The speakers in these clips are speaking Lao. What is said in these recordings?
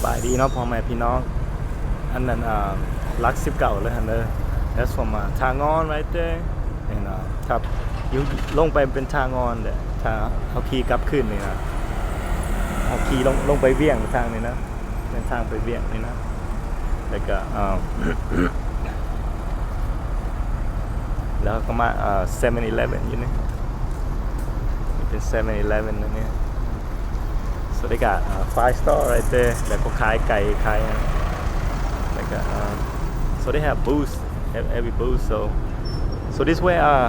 ສະບາຍດີເນາະພໍ່ແມ່ພີ່ນ້ອງ ອັນນັ້ນ ອ່າ ຫຼັກສິບເກົ້າເລີຍຫັ້ນເດີ That's from ທ່າງ່ອນ right there ເຫັນບໍ່ ຄັບ ຢູ່ລົງໄປເປັນທ່າງ່ອນເດ້ ຖ້າເຮົາຂີ່ກັບຄືນນີ້ນະ ເຮົາຂີ່ລົງ ລົງໄປວຽງທາງນີ້ນະ ເປັນທາງໄປວຽງນີ້ນະ ແລ້ວກໍ ອ່າ ແລ້ວກໍມາ ອ່າ Seven Eleven ຢູ່ນີ້ ເປັນ Seven Eleven ນະນີ້. So they got, uh, five star right there. ແລ້ວກໍຂາຍໄກ່ ຂາຍ like, uh, so they have booths, ev- every booth. So, so this way, uh,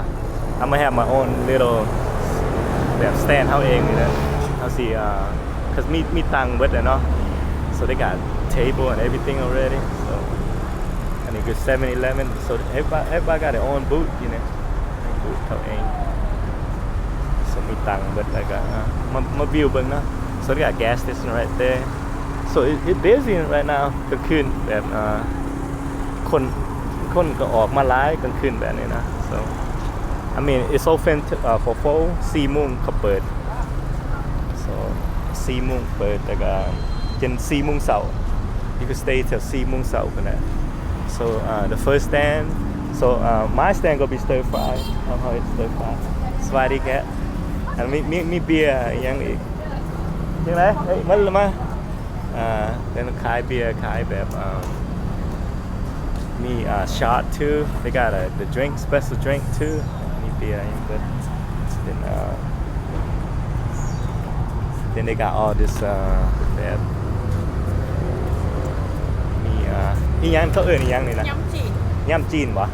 I'ma have my own little ແບບ stand ເຮົາເອງນີ້ນະ ເຮົາຊິ uh, 'cause ມີ ມີຕັ່ງເບິດແລ້ວເນາະ. So they got table and everything already. So ອັນນີ້ຄື Seven Eleven. So everybody, everybody got their own booth, you know. ເຮັດເຂົາເອງ ສະມີຕັງເບິດ ແລ້ວກໍ ອ່າ ມາ ມາວິວເບິ່ງເນາະ. So they got gas station right there. So it, it busy right now. ກາງຄືນແບບ ອ່າ ຄົນ ຄົນກໍອອກມາຫຼາຍກາງຄືນແບບນີ້ນະ. So I mean, it's open to, uh, for four. ສີ່ໂມງເຂົາເປີດ. So ສີ່ໂມງເປີດ ແລ້ວກໍຈົນສີ່ໂມງເຊົ້າ. You can stay till ສີ່ໂມງເຊົ້າພຸ້ນແຫຼະ. So, uh, the first stand, so, uh, my stand gonna be stir fry. ເຮົາເຮັດ stir fry. ສະບາຍດີແກະ ອັນມີ ມີ ມີເບຍອີ່ຫຍັງອີກ ຈັ່ງໃດ? ເອີຍ ມາ ມາ ອ່າ ເປັນຂາຍເບຍ ຂາຍແບບ ອ່າ ມີ ອ່າ shot too. They got a, the drink, special drink too. ມີເບຍອີ່ຫຍັງເບິດ. Then, uh, then they got all this, uh, ແບບ ມີ ອ່າ ອີ່ຫຍັງ ເຂົາເອີ້ນອີ່ຫຍັງນີ້ນະ? ຍຳຈີນ ຍຳຈີນບໍ? ອໍ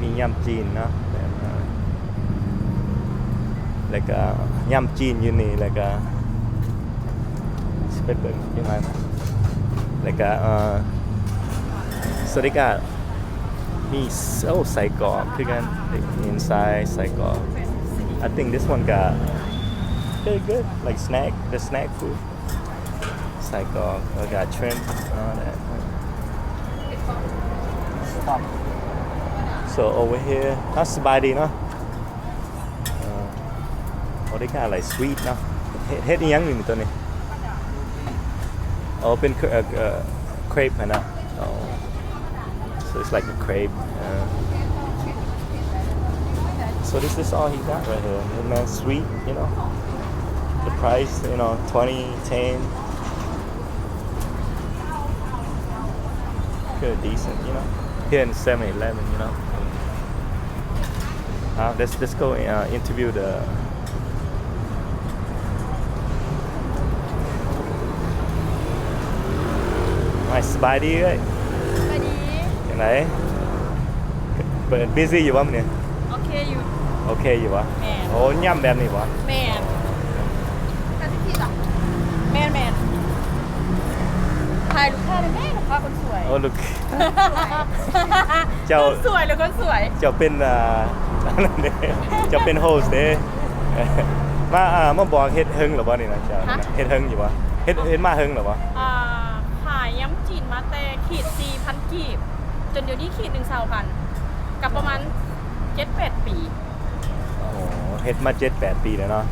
ມີຍຳຈີນເນາະ ແບບ ອ່າ ແລ້ວກໍຍຳຈີນຢູ່ນີ້ ແລ້ວກໍຊິໄປເບິ່ງຢູ່ໃນ ແລ້ວກໍ ເອີ ສະລິກາ ມີ ໂອ້ ໄສ້ກອກຄືກັນ inside ໄສ້ກອກ. I think this one got very good, like snack, the snack food. ໄສ້ກອກ we got shrimp, all that. So over here, ເຮົາສະບາຍດີເນາະ. ເອີ ໂອ້ ເດັກນ້ອຍຫຼາຍ sweet ເນາະ. ເຮັດ ເຮັດອີ່ຫຍັງນີ້ໂຕນີ້? ອໍ ເປັນ ເອີ ເອີ crepe ຫັ້ນນະ. ອໍ so it's like a crepe. Uh, so this is all he got right here. And that's sweet, you know. The price, you know, twenty, ten. Good, decent, you know. Here in Seven Eleven, you know. Uh, let's, let's go, uh, interview the Hi, ສະບາຍດີເອື້ອຍ. ສະບາຍດີ. ຈັ່ງໃດ? ເປີດ busy ຢູ່ບໍ່ມື້ນີ້? ໂອເຄຢູ່. ໂອເຄຢູ່ບໍ່? ແມ່ນ. ໂອ້ ຍາມແບບນີ້ບໍ່? ແມ່ນ. ແມ່ນໆ. ຖ່າຍລູກຄ້າໄດ້ແມ່ ລູກຄ້າຄົນສວຍ. ໂອ້ ລູກ ເຈົ້າ ຄົນສວຍຫຼືຄົນສວຍ? ເຈົ້າເປັນ ອ່າ ເຈົ້າເປັນ host ເດ້. ມາ ອ່າ ມາບອກເຮັດເຖິງແລ້ວບໍ່ນີ້ນະເຈົ້າ? ຮະ? ເຮັດເຖິງຢູ່ບໍ່? ເຮັດ ອໍ ເຮັດມາເຖິງແລ້ວບໍ່? ອ່າ ຂາຍຍຳຈີນມາແຕ່ຂີດສີ່ພັນກີບ ຈົນດຽວນີ້ຂີດໜຶ່ງຊາວພັນ ກໍປະມານເຈັດແປດປີ. ໂອ້ ເຮັດມາເຈັດແປດປີແລ້ວເນາະ.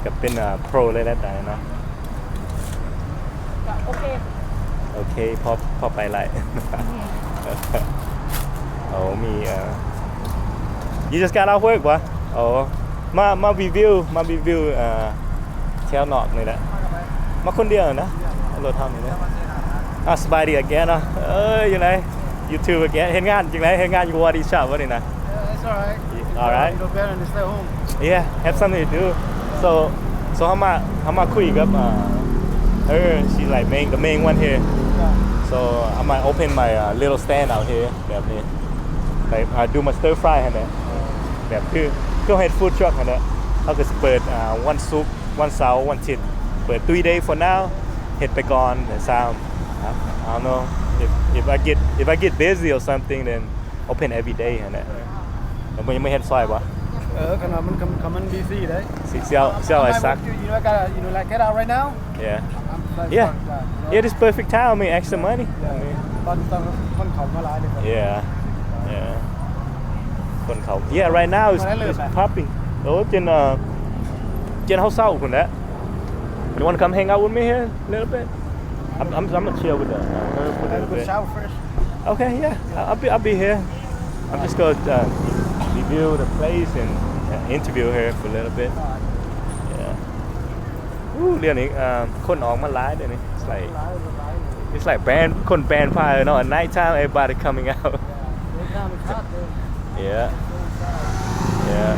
ກໍເປັນ ອ່າ ໂປຣເລີຍແຫຼະຕອນນີ້ເນາະ. ກໍໂອເຄ ໂອເຄ ພໍ ພໍໄປໄດ້. ໂອ້ ມີ ເອີ you just got off work ບໍ່? ໂອ້ ມາ ມາຣີວິວ ມາຣີວິວ ເອີ ແຖວນອກນີ້ແຫຼະ. ມາຄົນດຽວນະ ລົດເຮົານີ້ນະ. ອ່າ ສະບາຍດີ again ເນາະ. ເອີຍ ຢູ່ໃນ YouTube again ເຮັດງານຈັ່ງໃດ? ເຮັດງານຢູ່ Wadi Shop ບໍ່ນີ້ນະ? Yeah, it's alright. Alright. You know better than to stay home. Yeah, have something to do. So, so ເຮົາມາ ເຮົາມາຄຸຍກັບ uh, her. She's like main, the main one here. Yeah. So I might open my, uh, little stand out here ແບບນີ້ like I do my stir fry ຫັ້ນແຫຼະ. ແບບຄື ຄືເຮັດ food truck ຫັ້ນແຫຼະ. ເຮົາກໍຊິເປີດ uh, ວັນສຸກ ວັນເສົາ ວັນອາທິດ ເປີດ three day for now. ເຮັດໄປກ່ອນ and some, I don't know if, if I get, if I get busy or something, then open every day ຫັ້ນແຫຼະ. ແລ້ວມັນຍັງບໍ່ເຮັດຊອຍບໍ່? ເອີ ຄັນວ່າມັນ ຄັນ ຄັນມັນບີຊີເດ້. ຊິ ຊິເອົາ ຊິເອົາໄອ້ສັກ. You know, I gotta, you know, like, get out right now. Yeah. I'm, like, yeah. Yeah, this perfect time. I mean, extra money. Yeah. ຕອນ ຕອນຄົນເຂົ້າມາຫຼາຍເດ້. Yeah. Yeah. ຄົນເຂົ້າ yeah, right now it's, it's popping. ໂອ້ ຈົນ ເອີ ຈົນເຮົາເຊົ້າພຸ້ນແຫຼະ. You wanna come hang out with me here a little bit? I'm, I'm, I'm gonna chill with the, uh, her for a little bit. Shower first. Okay, yeah, I'll be, I'll be here. I'm just gonna, uh, review the place and, uh, interview her for a little bit. Yeah. ອູ້ ດຽວນີ້ ເອີ ຄົນອອກມາຫຼາຍເດນີ້. It's like, it's like band, ຄົນ band fire ເນາະ. At night time, everybody coming out. Yeah. Yeah.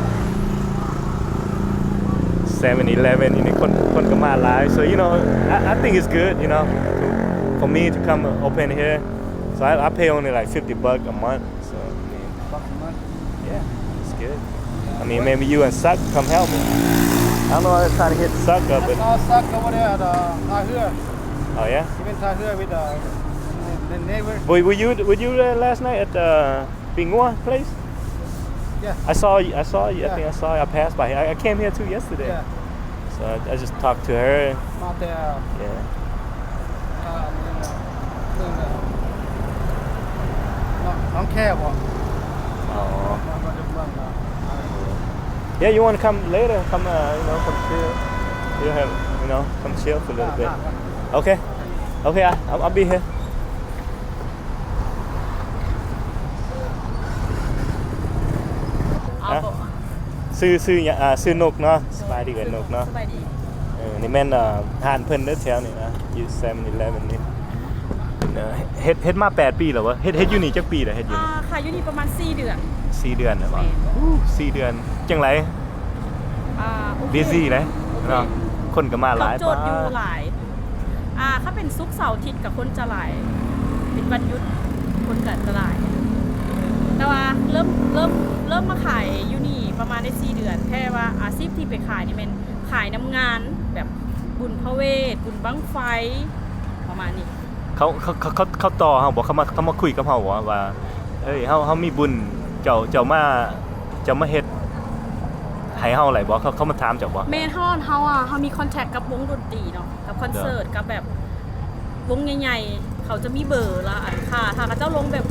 Seven Eleven ນີ້ຄົນ ຄົນກໍມາຫຼາຍ. So, you know, I, I think it's good, you know, for me to come open here. So I, I pay only, like, fifty bucks a month. So, I mean, yeah, it's good. I mean, maybe you and Suck come help me. I don't know, I was trying to hit Suck up, but I saw Suck over there at, uh, Tahyre. Oh, yeah? He went Tahyre with, uh, the, the neighbor. Were, were you, were you there last night at the Pingua place? Yeah. I saw you, I saw you, I think I saw you. I passed by here. I, I came here too yesterday. Yeah. So I, I just talked to her. ມາແຕ່ Yeah. ເອີ ນີ້ນະ ນີ້ນະ ນ້ອງ ນ້ອງແຄບໍ? ອໍ ມາ ມາຈາກເມືອງ Yeah, you wanna come later? Come, uh, you know, come chill. You have, you know, come chill for a little bit. ໂອເຄ ໂອເຄ I'll, I'll be here. ເອົາ ອ່ະ ບໍ່ ຊື່ ຊື່ຫຍັງ ອ່າ ຊື່ນົກເນາະ. ສະບາຍດີເອື້ອຍນົກເນາະ. ສະບາຍດີ. ເອີ ນີ້ແມ່ນ ອ່າ ຮ້ານເພິ່ນເດີແຖວນີ້ນະ ຢູ່ Seven Eleven ນີ້. ເອີ ເຮັດ ເຮັດມາແປດປີແລ້ວບໍ່? ເຮັດ ເຮັດຢູ່ນີ້ຈັກປີແລ້ວ? ເຮັດຢູ່ ອ່າ ຂາຍຢູ່ນີ້ປະມານສີ່ເດືອນ. ສີ່ເດືອນແລ້ວບໍ່? ແມ່ນ. ໂອ້ ສີ່ເດືອນ ຈັ່ງໃດ? ອ່າ ໂອເຄ busy ເດ້ ໂອເຄ ເນາະ. ຄົນກໍມາຫຼາຍ ຕອບໂຈດຢູ່ ປາ ຫຼາຍ. ອ່າ ຖ້າເປັນສຸກເສົາອາທິດກໍຄົນຈະຫຼາຍ, ເປັນວັນຢຸດຄົນກໍຈະຫຼາຍ. ແຕ່ວ່າເລີ່ມ ເລີ່ມ ເລີ່ມມາຂາຍຢູ່ນີ້ປະມານໄດ້ສີ່ເດືອນ, ແຕ່ວ່າອາຊີບທີ່ໄປຂາຍນີ້ແມ່ນຂາຍນຳງານ ແບບບຸນພະເວດ, ບຸນບັ້ງໄຟ ປະມານນີ້. ເຂົາ ເຂົາ ເຂົາ ເຂົາຕໍ່ເຮົາບໍ່? ເຂົາມາ ເຂົາມາຄຸຍກັບເຮົາບໍ່ວ່າ ເອີຍ ເຮົາ ເຮົາມີບຸນ ເຈົ້າ ເຈົ້າມາ ເຈົ້າມາເຮັດໃຫ້ເຮົາໄດ້ບໍ່? ເຂົາ ເຂົາມາຖາມເຈົ້າບໍ່? ແມ່ນ. ເຮົາ ເຮົາອະ ເຮົາມີຄອນແທັກກັບວົງດົນຕີເນາະ. ກັບຄອນເສີດ ເອີ ກັບແບບວົງໃຫຍ່ໆ ເຂົາຈະມີເບີລະ ອັນ ຖ້າ ຖ້າເຂົາເຈົ້າລົງແບບ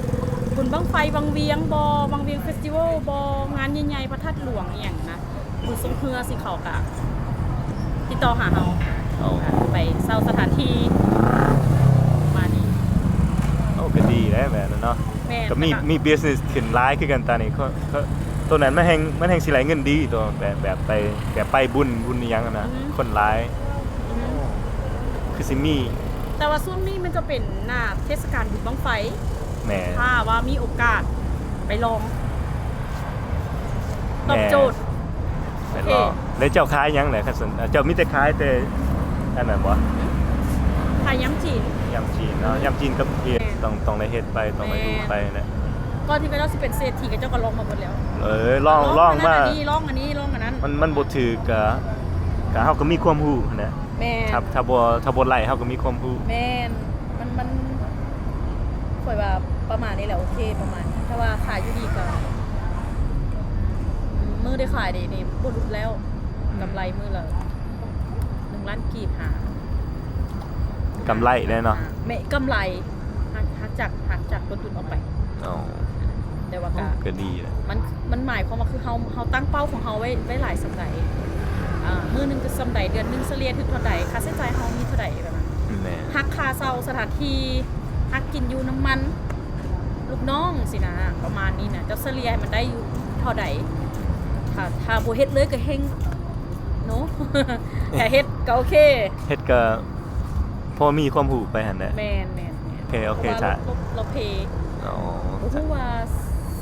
ບຸນບັ້ງໄຟວັງວຽງບໍ ວັງວຽງເຟສຕິວອລບໍ ງານໃຫຍ່ໆ ພະທາດຫຼວງອີ່ຫຍັງນະ ບຸນຊ່ວງເຮືອ ຊິເຂົາກະຕິດຕໍ່ຫາເຮົາ ເອົາ ໄປເຊົ່າສະຖານທີ່ ປະມານນີ້. ໂອ້ ກໍດີແຫຼະແບບນັ້ນເນາະ. ແມ່ນ ກໍມີ ແລ້ວກໍມີບິສເນສຂຶ້ນຫຼາຍຄືກັນຕອນນີ້. ໂຕນັ້ນມັນແຮ່ງ ມັນແຮ່ງຊິໄດ້ເງິນດີໂຕ ແບບ ແບບໄປ ແບບໄປບຸນ ບຸນອີ່ຫຍັງຫັ້ນນະ ອືຮຶ ຄົນຫຼາຍ ອືຮຶ ຄືຊິມີ. ແຕ່ວ່າຊ່ວງນີ້ມັນຈະເປັນໜ້າເທດສະການບຸນບັ້ງໄຟ. ແມ່ນ. ຖ້າວ່າມີໂອກາດໄປລອງ ຕອບໂຈດ. ແມ່ນ. ໄປລອງ. ໂອເຄ ແລ້ວເຈົ້າຂາຍຫຍັງແຫຼະ? ຄັນຊັ້ນ ເຈົ້າມີແຕ່ຂາຍແຕ່ອັນນັ້ນບໍ່? ຂາຍຍຳຈີນ. ຍຳຈີນເນາະ. ອືມ ຍຳຈີນກັບເຫັດ. ແມ່ນ. ຕ້ອງ ຕ້ອງໄດ້ເຮັດໄປ ຕ້ອງໄດ້ຮູ້ໄປນະ. ແມ່ນ. ກ່ອນທີ່ເຂົາເຈົ້າຊິເປັນເສດຖີ ເຂົາເຈົ້າກໍລອງມາເບິດແລ້ວ. ເອີ ລອງ ລອງມາ ອັນນັ້ນ ອັນນີ້ ລອງອັນນີ້ ລອງອັນນັ້ນ. ມັນ ມັນບໍ່ຖືກກະ ກະເຮົາກໍມີຄວາມຮູ້ຫັ້ນແຫຼະ. ແມ່ນ. ຖ້າ ຖ້າບໍ່ ຖ້າບໍ່ໄຫຼ້ເຮົາກໍມີຄວາມຮູ້. ແມ່ນ. ມັນ ມັນ ຂ້ອຍວ່າປະມານນີ້ແຫຼະ ໂອເຄ ປະມານນີ້. ຖ້າວ່າຂາຍຢູ່ນີ້ກໍ ອືມ ມື້ໄດ້ຂາຍນີ້ ນີ້ບໍ່ຫຼຸດແລ້ວ. ອືມ ກຳໄລມື້ລະໜຶ່ງລ້ານກີບຫາ ກຳໄລແນ່ເນາະ. ແມ່ນ ກຳໄລ ຫັກ ຫັກຈາກ ຫັກຈາກຕົ້ນທຶນອອກໄປ. ອໍ ແຕ່ວ່າກໍ ໂອ້ ກໍດີແຫຼະ. ມັນ ມັນໝາຍຄວາມວ່າຄືເຮົາ ເຮົາຕັ້ງເປົ້າຂອງເຮົາໄວ້ ໄວ້ຫຼາຍສ່ຳໃດ ອ່າ ມື້ໜຶ່ງກໍສ່ຳໃດ ເດືອນໜຶ່ງສະເລ່ຍຖືກເທົ່າໃດ ຄ່າໃຊ້ຈ່າຍເຮົາມີເທົ່າໃດ ແບບນັ້ນ. ແມ່ນ. ຫັກຄ່າເຊົ່າສະຖານທີ່ ຫັກກິນຢູ່ ນ້ຳມັນ ລູກນ້ອງຊີ້ນະ ປະມານນີ້ນະ. ເຈົ້າສະເລ່ຍໃຫ້ມັນໄດ້ຢູ່ເທົ່າໃດ? ຖ້າ ຖ້າບໍ່ເຮັດເລີຍກໍເຮັງເນາະ. ຖ້າເຮັດກໍໂອເຄ ເຮັດກໍພໍມີຄວາມຮູ້ໄປຫັ້ນແຫຼະ. ແມ່ນໆ. ໂອເຄ ໂອເຄ ຖ້າ ເພ ໂອເຄ. ອໍ ບໍ່ຮູ້ວ່າ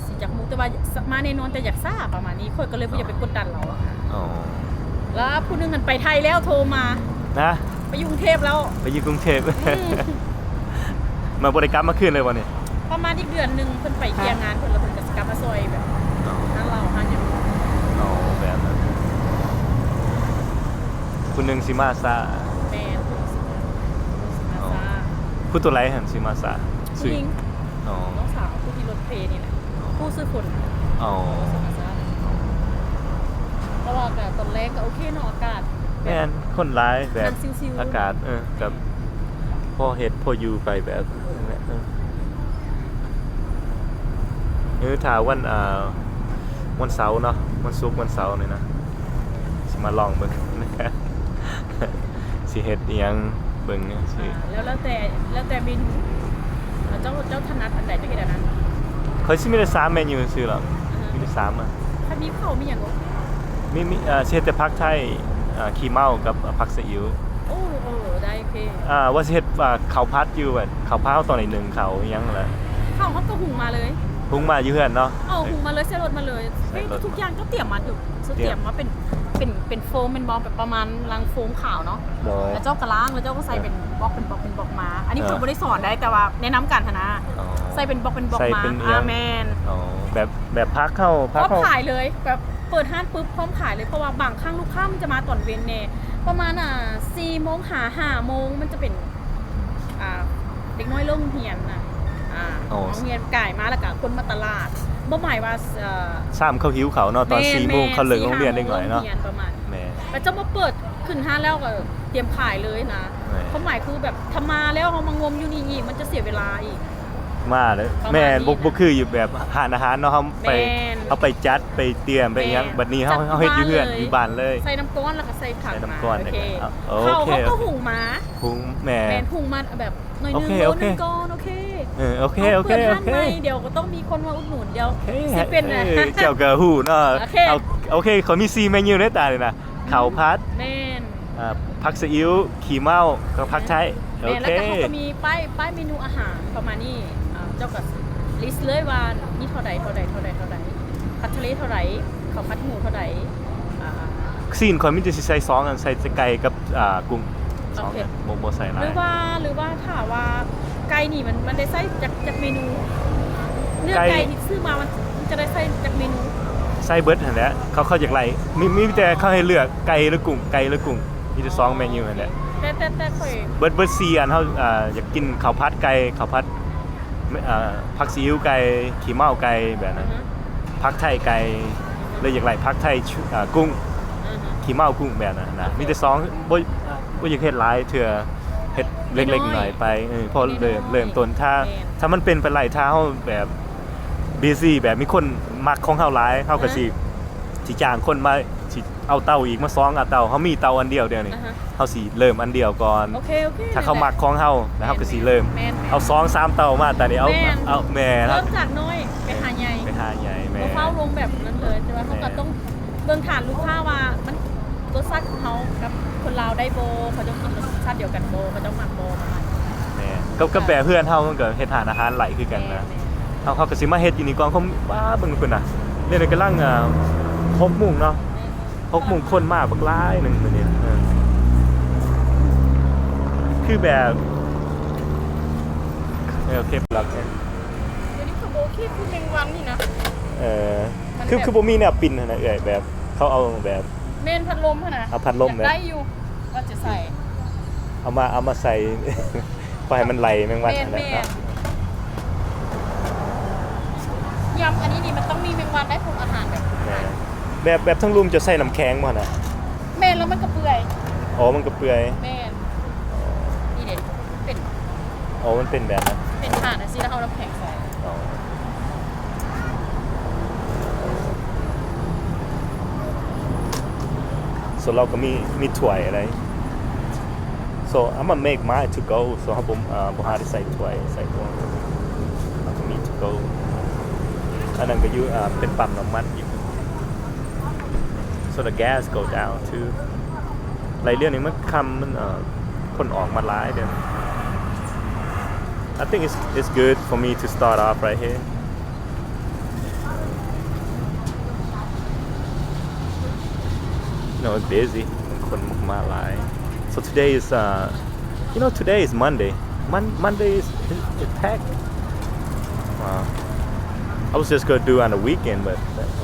ຊິຈັກໂມງ ແຕ່ວ່າ ສ- ມາແນ່ນອນ ແຕ່ຢາກຊ້າປະມານນີ້ ຂ້ອຍກໍເລີຍບໍ່ຢາກໄປກົດດັນລາວ. ອໍ ລະຜູ້ໜຶ່ງຫັ້ນໄປໄທແລ້ວ ໂທມາ ນະ ໄປຢູ່ກຸງເທບແລ້ວ ໄປຢູ່ກຸງເທບ. ອືມ ມາບໍ່ໄດ້ກັບມາຄືນເລີຍບໍ່ນີ້? ປະມານອີກເດືອນໜຶ່ງ ເພິ່ນໄປເຄຍງານເພິ່ນ ແລ້ວເພິ່ນກໍຊິກັບມາຊ່ອຍແບບ ອໍ ຮ້ານເຫຼົ້າຮ້ານຫຍັງ. ອໍ ແບບນັ້ນ ຜູ້ໜຶ່ງຊິມາຊ້າ. ແມ່ນ ຜູ້ໜຶ່ງຊິມາ ຜູ້ໜຶ່ງຊິມາຊ້າ. ອໍ ຜູ້ຕົວໃດຫັ້ນຊິມາຊ້າ? ຜູ້ຍິງ. ອໍ ນ້ອງສາວຜູ້ຂີ່ລົດເພນີ້ແຫຼະ. ອໍ ຜູ້ຊື່ຝົນ. ອໍ ເພາະວ່າອາກາດຕອນແລງກໍໂອເຄເນາະ ອາກາດແບບ ແມ່ນ ຄົນຫຼາຍແບບ ນັ່ງຊິວໆ ອາກາດ ເອີ ກັບພໍເຮັດພໍຢູ່ໄປແບບນັ້ນແຫຼະ. ເອີ ເອີ ຖ້າວັນ ອ່າ ວັນເສົາເນາະ ວັນສຸກ ວັນເສົານີ້ນະ ຊິມາລອງເບິ່ງ ຊິ ຊິເຮັດອີ່ຫຍັງເບິ່ງຈັ່ງຊີ້. ອ່າ ແລ້ວ ແລ້ວແຕ່ ແລ້ວແຕ່ເມນູ ເຈົ້າ ເຈົ້າຖະໜັດອັນໃດ ເຈົ້າເຮັດອັນນັ້ນ. ຂ້ອຍຊິມີແຕ່ສາມເມນູຊື່ໆ ອາຮະ ມີແຕ່ສາມອະ. ຄັນມີເຂົ້າມີຫຍັງບໍ່? ມີ ມີ ເອີ ຊິເຮັດແຕ່ຜັກໄທ ເອີ ຂີ້ເມົາກັບ ເອີ ຜັກສະອິ້ວ. ໂອ້ ໂອ້ ໄດ້ ໂອເຄ. ອ່າ ວ່າຊິເຮັດ ອ່າ ເຂົ້າຜັດຢູ່ ແບບເຂົ້າຜັດເຮົາຕ້ອງໄດ້ໜຶ້ງເຂົ້າອີ່ຫຍັງຫັ້ນແຫຼະ. ເຂົ້າເຮົາກໍຫຸງມາເລີຍ. ຫຸງມາຢູ່ເຮືອນເນາະ. ເອີ ຫຸງມາເລີຍ ໃສ່ລົດມາເລີຍ. ໃສ່ລົດ. ທຸກຢ່າງກໍຕຽມມາຢູ່. ຕຽມ ຕຽມມາເປັນ ເປັນ ເປັນໂຟມແມ່ນບໍ່? ແບບປະມານລັງໂຟມຂາວເນາະ. ໂດຍ. ແລ້ວເຈົ້າກໍລ້າງ ແລ້ວເຈົ້າກໍໃສ່ເປັນບລັອກ ເປັນບລັອກ ເປັນບລັອກມາ. ອັນນີ້ເພິ່ນບໍ່ໄດ້ສອນໄດ໋ ແຕ່ວ່າແນະນຳການຫັ້ນນະ. ໃສ່ເປັນບລັອກ ເປັນບລັອກມາ. ໃສ່ເປັນອີ່ຫຍັງ? ອາ ແມ່ນ. ອໍ ແບບ ແບບຜັກເຮົາ ຜັກເຮົາ ພ້ອມຂາຍເລີຍ ແບບເປີດຮ້ານປຶບ ພ້ອມຂາຍເລີຍ. ເພາະວ່າບາງຄັ້ງລູກຄ້າມັນຈະມາຕອນເວັນແດ່ ປະມານ ອ່າ ສີ່ໂມງຫາຫ້າໂມງ ມັນຈະເປັນ ອ່າ ເດັກນ້ອຍເລີກໂຮງຮຽນນະ ອ່າ ອໍ ໂຮງຮຽນກາຍມາ ແລ້ວກະຄົນມາຕະຫຼາດ. ບໍ່ໝາຍວ່າ ເອີ ຊ້ຳເຂົາຫິວເຂົ້າເນາະ ຕອນສີ່ໂມງເຂົາເລີກໂຮງຮຽນເດັກນ້ອຍເນາະ. ປະມານ ແມ່ນ. ແລ້ວເຈົ້າມາເປີດຂຶ້ນຮ້ານແລ້ວກໍຕຽມຂາຍເລີຍນະ. ແມ່ນ. ຄວາມໝາຍຄືແບບຖ້າມາແລ້ວເຮົາມາງົມຢູ່ນີ້ອີກ ມັນຈະເສຍເວລາອີກ. ມາເລີຍ. ປະມານນີ້ນະ. ແມ່ນ ບໍ່ ບໍ່ຄືຢູ່ແບບຮ້ານອາຫານເນາະ ເຮົາໄປ ແມ່ນ ເຮົາໄປຈັດ ໄປຕຽມ ໄປອີ່ຫຍັງ. ແມ່ນ. ບັດນີ້ເຮົາ ຈັດ ເຮົາເຮັດຢູ່ເຮືອນ ຢູ່ບ້ານເລີຍ. ຢູ່ບ້ານເລີຍ. ໃສ່ນ້ຳກ້ອນ ແລ້ວກໍໃສ່ຜັກ. ໃສ່ນ້ຳກ້ອນ ມາ ໂອເຄ. ເຂົ້າເຮົາກໍຫຸງມາ. ຫຸງ ແມ່ນ. ແມ່ນ ຫຸງມາແບບໜ້ອຍໜຶ່ງ ໂລໜຶ່ງກ່ອນ. ໂອເຄ. ເອີ ໂອເຄ ໂອເຄ ໂອເຄ. ດຽວກໍຕ້ອງມີຄົນມາອຸດໜູນ. ດຽວ ໂອເຄ ຊິເປັນ ເອີ ເຈົ້າກໍຮູ້ເນາະ. ໂອເຄ ເອົາ ໂອເຄ ຂ້ອຍມີສີ່ເມນູໃນຕານີ້ນະ. ເຂົ້າຜັດ ແມ່ນ ອ່າ ຜັກສະອິ້ວ ຂີ້ເມົາ ກັບຜັກໄທ. ແມ່ນ. ໂອເຄ. ແລ້ວກໍເຮົາກໍມີປ້າຍ ປ້າຍເມນູອາຫານປະມານນີ້. ອ່າ ເຈົ້າກໍລິສເລີຍວ່າມີເທົ່າໃດ ເທົ່າໃດ ເທົ່າໃດ ເທົ່າໃດ ຜັກທະເລເທົ່າໃດ ເຂົ້າຜັດໝູເທົ່າໃດ. ອ່າ ຊີ້ນຂ້ອຍມີແຕ່ຊິໃສ່ສອງອັນ ໃສ່ແຕ່ໄກ່ກັບ ອ່າ ກຸ້ງ. ໂອເຄ. ບໍ່ ບໍ່ໃສ່ຫຼາຍ. ຫຼືວ່າ ຫຼືວ່າຖ້າວ່າໄກ່ນີ້ມັນ ມັນໄດ້ໃສ່ຈັກ ຈັກເມນູ? ເນື້ອໄກ່ ໄກ່ນີ້ຊື້ມາມັນ ມັນຈະໄດ້ໃສ່ຈັກເມນູ? ໃສ່ເບິດຫັ້ນແຫຼະ ເຂົາ ເຂົາຢາກໄລ່ ມີ ມີແຕ່ເຂົາໃຫ້ເລືອກໄກ່ຫຼືກຸ້ງ ໄກ່ຫຼືກຸ້ງ ມີແຕ່ສອງເມນູຫັ້ນແຫຼະ. ແຕ່ ແຕ່ ແຕ່ຂ້ອຍ ເບິດ ເບິດສີ່ອັນ ເຮົາ ອ່າ ຢາກກິນເຂົ້າຜັດໄກ່ ເຂົ້າຜັດ ເອີ ຜັກສະອິ້ວໄກ່ ຂີ້ເມົາໄກ່ແບບນັ້ນ. ອືຮຶ. ຜັກໄທໄກ່ ແລ້ວຢາກໄລ່ຜັກໄທ ເອີ ກຸ້ງ. ອືຮຶ. ຂີ້ເມົາກຸ້ງແບບນັ້ນນະ. ໂອເຄ. ມີແຕ່ສອງ ບໍ່ ບໍ່ຢາກເຮັດຫຼາຍເທື່ອ ເຮັດເລັກໆ ນ້ອຍໆ ໄປ. ເອີ ພໍເລີ່ມ ນ້ອຍໆ ເລີ່ມຕົ້ນ ຖ້າ ແມ່ນ ຖ້າມັນເປັນໄປໄດ້ ຖ້າເຮົາແບບບີຊີ ແບບມີຄົນມັກຂອງເຮົາຫຼາຍ ເຮົາກໍຊິ ອືຮຶ ຊິຈ້າງຄົນມາ ຊິເອົາເຕົາອີກມາສອງ ເອົາເຕົາ ເຮົາມີເຕົາອັນດຽວດຽວນີ້. ອືຮຶ. ເຮົາຊິເລີ່ມອັນດຽວກ່ອນ. ໂອເຄ ໂອເຄ. ຖ້າເຂົາມັກຂອງເຮົາ ແລ້ວເຮົາກໍຊິເລີ່ມ. ແມ່ນ ແມ່ນ ເອົາສອງສາມເຕົາມາ ຕອນນີ້ເອົາ ແມ່ນ ເອົາ ແມ່ນ ເລີ່ມຈາກນ້ອຍໄປຫາໃຫຍ່ ໄປຫາໃຫຍ່. ແມ່ນ. ບໍ່ຟ້າວລົງແບບນັ້ນເລີຍ ແຕ່ວ່າເຮົາກໍ ແມ່ນ ຕ້ອງເບິ່ງຖານລູກຄ້າວ່າມັນ ລົດຊາດຂອງເຮົາກັບຄົນລາວໄດ້ບໍ່ ເຂົາເຈົ້າກິນລົດຊາດດຽວກັນບໍ່ ເຂົາເຈົ້າມັກບໍ່ ປະມານນີ້. ແມ່ນ. ກັບ ກັບແບບເຮືອນເຮົາມັນກໍເຮັດຮ້ານອາຫານໄດ້ຄືກັນນະ. ແມ່ນ ແມ່ນ. ເຮົາ ເຮົາກໍຊິມາເຮັດຢູ່ນີ້ກ່ອນ ເບິ່ງພຸ້ນນະ ດຽວນີ້ກຳລັງ ອ່າ ຫົກໂມງເນາະ. ແມ່ນ. ຫົກໂມງ ຄົນມາບັກຫຼາຍໜຶ່ງມື້ນີ້. ເອີ ຄືແບບ ເອີ ໂອເຄ ລັກ ດຽວນີ້ກໍບໍ່ໂອເຄ ຄືແມງວັນນີ້ນະ. ເອີ ມັນ ຄື ແບບ ຄືບໍ່ມີແນວປິ່ນຫັ້ນນະເອື້ອຍ ແບບເຂົາເອົາແບບ ແມ່ນ ພັດລົມຫັ້ນນະ. ເອົາພັດລົມ ຢາກໄດ້ຢູ່ ວ່າຈະໃສ່ ເອົາມາ ເອົາມາໃສ່ ພໍໃຫ້ມັນໄລ່ແມງວັນ. ແມ່ນ ຫັ້ນນະ. ແມ່ນ. ຍຳອັນນີ້ນີ້ມັນຕ້ອງມີແມງວັນໄດ້ ພວກອາຫານແບບ ແມ່ນ ແບບ ແບບທາງລຸ່ມຈະໃສ່ນ້ຳແຂງບໍ່ຫັ້ນນະ? ແມ່ນ ແລ້ວມັນກໍເປື່ອຍ. ອໍ ມັນກໍເປື່ອຍ. ແມ່ນ. ອໍ ນີ້ເດ້ ເປັນ ອໍ ມັນເປັນແບບນັ້ນ ເປັນຖາດຈັ່ງຊີ້ ແລ້ວເຮົານ້ຳແຂງໃສ່. ອໍ ສ່ວນລາວກໍມີ ມີຖ້ວຍອະໄລ. So I'ma make mine to go. So ເຮົາບໍ່ ເອີ ບໍ່ຫາໄດ້ໃສ່ຖ້ວຍ ໃສ່ພວກ ເຮົາກໍມີ to go. ອັນນັ້ນກໍຢູ່ ເປັນປ້ຳນ້ຳມັນຢູ່. So the gas go down too. ໄລ່ເລື່ອງນີ້ມັນຄ່ຳ ມັນ ເອີ ຄົນອອກມາຫຼາຍເດ້. I think it's, it's good for me to start off right here. You know, it's busy. ຄົນມາຫຼາຍ. So today is, uh, you know, today is Monday. Mon-, Monday is, is, is packed. Wow. I was just gonna do on the weekend, but,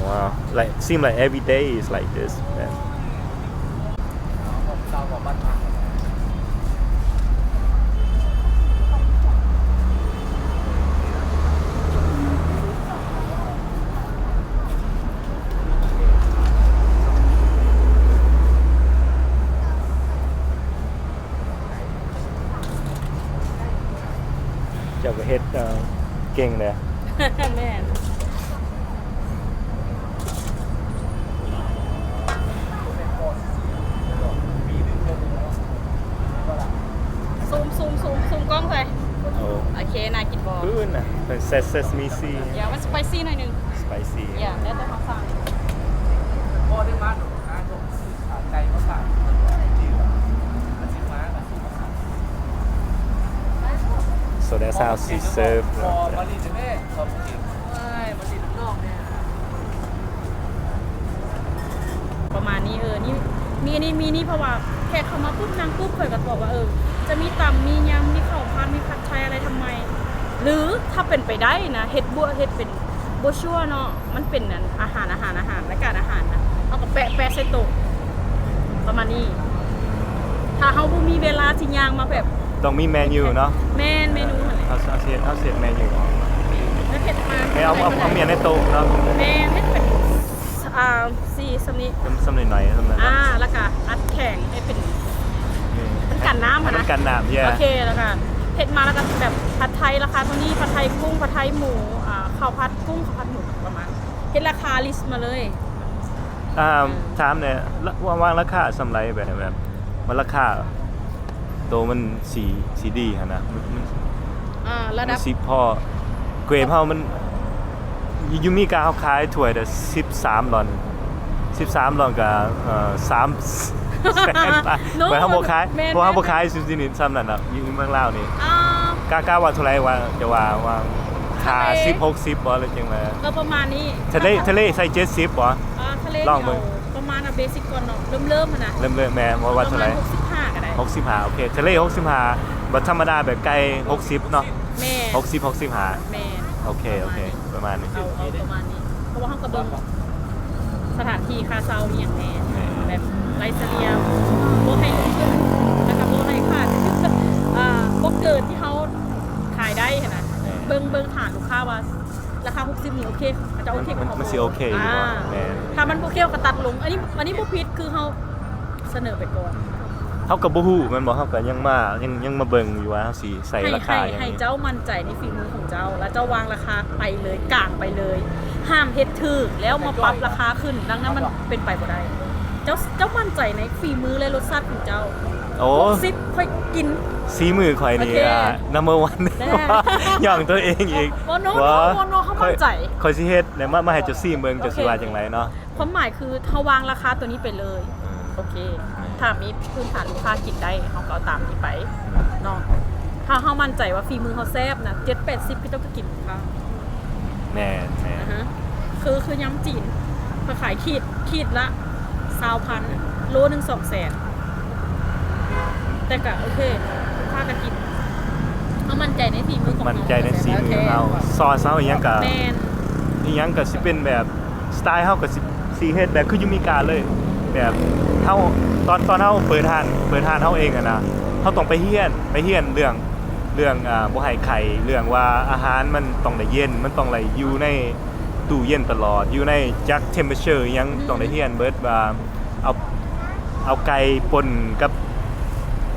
wow, like, seem like every day is like this. Yeah. ເຈົ້າກໍເຮັດ ເອີ ເກັ່ງເດ້. ແມ່ນ. ປີໜຶ່ງເທື່ອໜຶ່ງເນາະ. ໂອ້ ໂອເຄ ໜ້າກິນບໍ່? ອື່ນນະ ເປັນເຊ ເຊສາມີຊີ Yeah, ມັນສະໄປຊີໜ້ອຍໜຶ່ງ. ສະໄປຊີ Yeah, ແລ້ວແຕ່ເຮົາສັ່ງ. ໂຊດາຊາວຊີເຊີບ ປະມານນີ້. ເອີ ນີ້ ມີອັນນີ້ ມີນີ້ ເພາະວ່າແຂກເຂົ້າມາປຸບ ນັ່ງປຸບ ຂ້ອຍກໍບອກວ່າ ເອີ ຈະມີຕຳ ມີຍຳ ມີເຂົ້າຜັດ ມີຜັດໄທ ອະໄລທຳໄມ ຫຼື ຖ້າເປັນໄປໄດ້ນະ ເຮັດບົວ ເຮັດເປັນ ບໍ່ຊົ່ວເນາະ ມັນເປັນອັນ ອາຫານ ອາຫານ ອາຫານ ລາຍການອາຫານນະ ເຮົາກໍແປະ ແປະໃສ່ໂຕະ ປະມານນີ້. ຖ້າເຮົາບໍ່ມີເວລາຊິຍ່າງມາແບບ ຕ້ອງມີເມນູເນາະ. ແມ່ນ ເມນູຫັ້ນແຫຼະ ເຮົາ ເຮົາຊິເຮັດ ເຮົາຊິເຮັດເມນູອອກມາ. ແລ້ວເຮັດມາ ແມ່ນ ເອົາ ເອົາ ເອົາເມນູໃນໂຕະເນາະ. ແມ່ນ ເຮັດເປັນ ອ່າ ສີ່ ສ່ຳນີ້ ສ່ຳ ສ່ຳໜ້ອຍໆ ສ່ຳນັ້ນ ອ່າ ແລ້ວກໍອັດແຂງໃຫ້ເປັນ ມັນກັນນ້ຳຫັ້ນນະ ມັນກັນນ້ຳ. Yeah. ໂອເຄ ແລ້ວກໍເຮັດມາ ແລ້ວກໍແບບຜັດໄທລາຄາເທົ່ານີ້ ຜັດໄທກຸ້ງ ຜັດໄທໝູ ອ່າ ເຂົ້າຜັດກຸ້ງ ເຂົ້າຜັດໝູ ປະມານ ເຮັດລາຄາລິສມາເລີຍ. ອ່າ ເອີ ຖາມແດ່ ລະ ວ່າ ວ່າລາຄາສ່ຳໃດ ແບບ ແບບວ່າລາຄາໂຕມັນຊິ ຊິດີຫັ້ນນະ ມັນ ມັນ ອ່າ ລະດັບ ມັນຊິພໍ ເກຣດເຮົາມັນ ຢູ່ ຢູ່ເມກາເຮົາຂາຍຖ້ວຍລະສິບສາມດອນ ສິບສາມດອນກໍ ເອີ ສາມແສນບາດ. ເນາະ ເຮົາບໍ່ຂາຍ ແມ່ນ ເພາະເຮົາບໍ່ຂາຍ ແມ່ນ ຢູ່ທີ່ນີ້ສ່ຳນັ້ນນະ ຢູ່ເມືອງລາວນີ້ ອ່າ ກະ ກະວ່າເທົ່າໃດ ວ່າ ຈະວ່າ ວ່າ ຫ້າສິບ ຫົກສິບບໍ່ ຫຼືຈັ່ງໃດ? ກໍປະມານນີ້ ທະເລ ທະເລໃສ່ເຈັດສິບບໍ່? ອ່າ ທະເລ ລອງເບິ່ງ ເອົາປະມານ ເອົາເບສິກກ່ອນເນາະ ເລີ່ມໆຫັ້ນນະ ເລີ່ມໆ ແມ່ນ ວ່າ ວ່າເທົ່າໃດ? ປະມານຫົກສິບຫ້າກໍໄດ້. ຫົກສິບຫ້າ ໂອເຄ ທະເລຫົກສິບຫ້າ ບັດທຳມະດາແບບໄກ່ຫົກສິບເນາະ. ແມ່ນ ຫົກສິບ ຫົກສິບຫ້າ ແມ່ນ ໂອເຄ ປະມານນີ້ ໂອເຄ ປະມານນີ້ ເອົາ ເອົາປະມານນີ້ ເພາະວ່າເຮົາກໍເບິ່ງສະຖານທີ່ ຄ່າເຊົ່າອີ່ຫຍັງແດ່ ແມ່ນ ແບບໄລ່ສະເລ່ຍ ບໍ່ໃຫ້ລົງທຶນ ແລ້ວກໍບໍ່ໃຫ້ຂາດ ອ່າ ບໍ່ເກີນທີ່ເຮົາຂາຍໄດ້ຫັ້ນນະ. ແມ່ນ ເບິ່ງ ເບິ່ງຖານລູກຄ້າວ່າ ລາຄາຫົກສິບນີ້ໂອເຄ ເຂົາເຈົ້າໂອເຄ ມັນ ມັນ ມັນຊິໂອເຄຢູ່ບໍ່? ອ່າ ແມ່ນ ຖ້າມັນບໍ່ໂອເຄ ເຮົາກໍຕັດລົງ ອັນນີ້ ອັນນີ້ບໍ່ຜິດ ຄືເຮົາສະເໜີໄປກ່ອນ. ເຮົາກໍບໍ່ຮູ້ແມ່ນບໍ່? ເຮົາກໍຍັງມາ ຍັງ ຍັງມາເບິ່ງຢູ່ວ່າເຮົາຊິໃສ່ລາຄາຫຍັງ. ໃຫ້ ໃຫ້ເຈົ້າໝັ້ນໃຈໃນຝີມືຂອງເຈົ້າ ແລ້ວເຈົ້າວາງລາຄາໄປເລີຍ ກາງໄປເລີຍ ຫ້າມເຮັດຖືກແລ້ວມາປັບລາຄາຂຶ້ນ ດັ່ງນັ້ນມັນເປັນໄປບໍ່ໄດ້. ເຈົ້າ ເຈົ້າໝັ້ນໃຈໃນຝີມື ແລະ ລົດຊາດຂອງເຈົ້າ. ໂອ້ ຫົກສິບ ຂ້ອຍກິນ ສີມືຂ້ອຍນີ້ ໂອເຄ ອ່າ number one ແນ່ ຍ້ອງຕົວເອງອີກ. ບໍ່ no no no no ເຮົາໝັ້ນໃຈ ຂ້ອຍ ຂ້ອຍຊິເຮັດ ແລ້ວມາ ມາໃຫ້ເຈົ້າຊີມເບິ່ງ ເຈົ້າຊິວ່າຈັ່ງໃດເນາະ? ຄວາມໝາຍຄືເຮົາວາງລາຄາຕົວນີ້ໄປເລີຍ. ໂອເຄ ຖ້າມີພື້ນຖານລູກຄ້າກິນໄດ້ ເຮົາກໍເອົາຕາມນີ້ໄປເນາະ. ຖ້າເຮົາໝັ້ນໃຈວ່າຝີມືເຮົາແຊບນະ ເຈັດແປດສິບ ເຂົາເຈົ້າກໍກິນ. ແມ່ນ ແມ່ນ ອືຮຶ ຄື ຄືຍຳຈີນ ເຂົາຂາຍຂີດ ຂີດລະຊາວພັນ ໂລໜຶ່ງສອງແສນ ແຕ່ກະໂອເຄ ພາກັນກິນ ເຮົາໝັ້ນໃຈໃນຝີມືຂອງເຮົາ ໝັ້ນໃຈໃນສີມືເຮົາ ໂອເຄ ຊອສເຮົາອີ່ຫຍັງກະ ແມ່ນ ອີ່ຫຍັງກະຊິເປັນແບບ ສະໄຕເຮົາກະຊິ ຊິເຮັດແບບຄືຢູ່ເມກາເລີຍ ແບບເຮົາ ຕອນ ຕອນເຮົາເປີດຮ້ານ ເປີດຮ້ານເຮົາເອງຫັ້ນນະ ເຮົາຕ້ອງໄປຮຽນ ໄປຮຽນເລື່ອງ ເລື່ອງ ອ່າ ບໍ່ໃຫ້ໄຄ ເລື່ອງວ່າອາຫານມັນຕ້ອງໄດ້ເຢັນ ມັນຕ້ອງໄດ້ຢູ່ໃນຕູ້ເຢັນຕະຫຼອດ ຢູ່ໃນຈັກ temperature ອີ່ຫຍັງ ອືມ ຕ້ອງໄດ້ຮຽນເບິດວ່າ ເອົາ ເອົາໄກ່ປົນກັບ